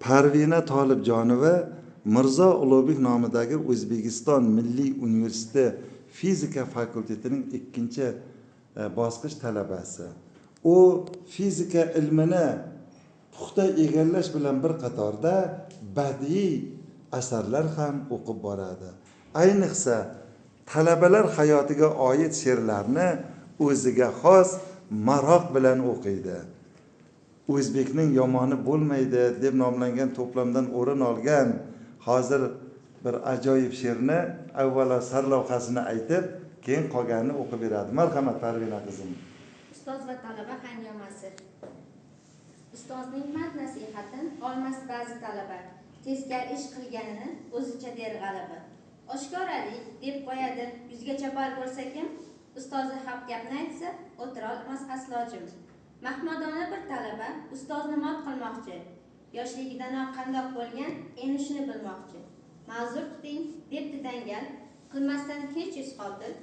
Parvina Tolibjonova Mirzo Ulug'bek nomidagi O'zbekiston Milliy universiteti fizika fakultetining 2-chi bosqich talabasi. U fizika ilmini puxta egallash bilan bir qatorda badiiy asarlar ham o'qib boradi. Ayniqsa talabalar hayotiga oid she'rlarni o'ziga xos maroq bilan o'qiydi. O'zbekning yomoni bo'lmaydi deb nomlangan to'plamdan o'rin olgan hozir bir ajoyib she'rni avvalo sarlavhasini aytib, keyin qolganini o'qib beradi. Marhamat Parvina qizim. Ustoz va talaba hangomasi. Ustozning mard nasihatini olmas ba'zi talaba, teskari ish qilganini o'zicha der g'alaba. Oshkoralik deb qo'yadi, yuzga chopar bo'lsa kim, ustozi haq gapni aytsa, o'tira olmas aslojim. Mahmadona bir talaba ustozni mot qilmoqchi, yoshligidanoq qandoq bo'lgan, endi shuni bilmoqchi. Ma'zur tuting debdi dangal, qilmasdan hech yuz qotil,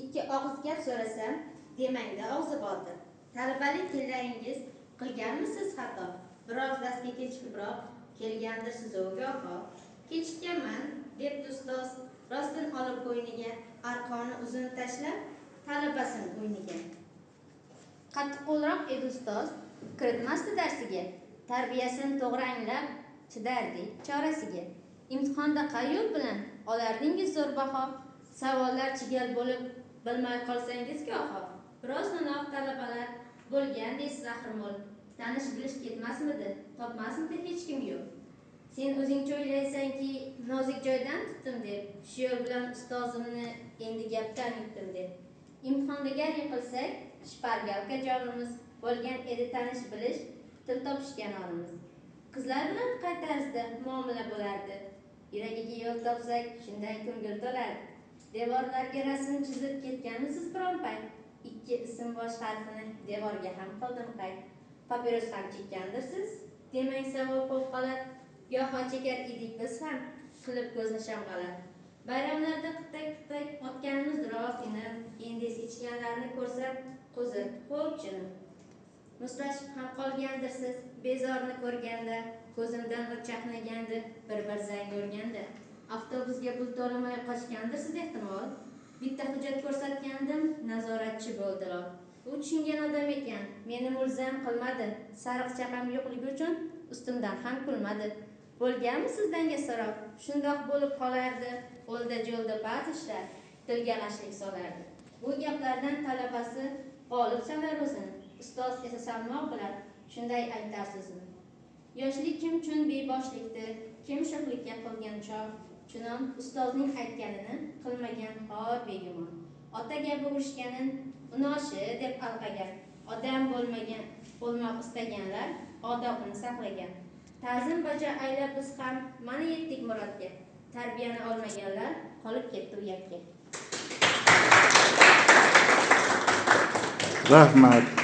ikki og'iz gap so'rasam, demangda og'zi botil. Talabalik yillaringiz qilganmisiz xato? Biroz darsga kechikibroq kelgandirsiz goho. Kechikkanman debdi ustoz, rostdan olib bo'yniga, arqoni uzun tashlab talabasin o'yniga. Qattiqqo'lroq edi ustoz, kiritmasdi darsiga, tarbiyasini to'g'ri anglab chidardik chorasiga. Imtihonda qay yo'l bilan olardingiz zo'r baho? Savollar chigal bo'lib bilmay qolsangiz goho. Biroz nonoq talabalar bo'lgan deysiz axir mo'l. Tanish bilish ketmasmidi, topmasmidi hech kim yo'q. Sen o'zingcha o'ylaysanki, nozik joydan tutdim deb, shu yo'l bilan ustozimni endi gapdan yutdim deb. Imtihonda gar yiqilsak, shpargalka jonimiz bo'lgan edi tanish bilish, til topishgan onimiz. Qizlar bilan qay tarzda muomala bo'lardi? Yuragiga yo'l topsak, shundan ko'ngil to'lardi. Devorlarga rasm chizib ketganmisiz biron payt? 2 ism bosh harfini devorga ham qildim qayd. Papiros ham chekkandirsiz? Demang savol qo'p qolar. Goho chekar edik biz ham, qilib ko'zni shamg'alar. Bayramlarda qitak-qitak otganimiz rost inim, endi esa ichganlarni ko'rsam qo'zir, xo'p jinim. Muslashib ham qolgandirsiz, bezorni ko'rganda, ko'zimdan nur chaqnagandi, bir-bir zang urganda. Avtobusga pul to'lamay qochgandirsiz ehtimol. Bitta hujjat ko'rsatgandim, nazoratchi bo'ldilar. U tushungan odam ekan, meni mulzam qilmadi. Sariq chaqam yo'qligi uchun ustimdan ham kulmadi. Bo'lganmi sizdanga so'roq? Shundoq bo'lib qolardi, o'lda-jo'lda ba'zi ishlar tilga g'ashlik solardi. Bu gaplardan talabasi g'olib sanar o'zini. Ustoz esa salmoq bilan shunday aytar so'zini. Yoshlik kim uchun beboshlikdir, kim sho'xlikka qilgan chog', chunon ustozning aytganini qilmagan xor begumon. Ota gapi urishganin unoshi deb alqagan, odam bo'lmagan, bo'lmoq istaganlar odobini saqlagan. Ta'zim bajo aylab biz ham mana yetdik murodga. Tarbiyani olmaganlar qolib ketdi uyatga. Rahmat.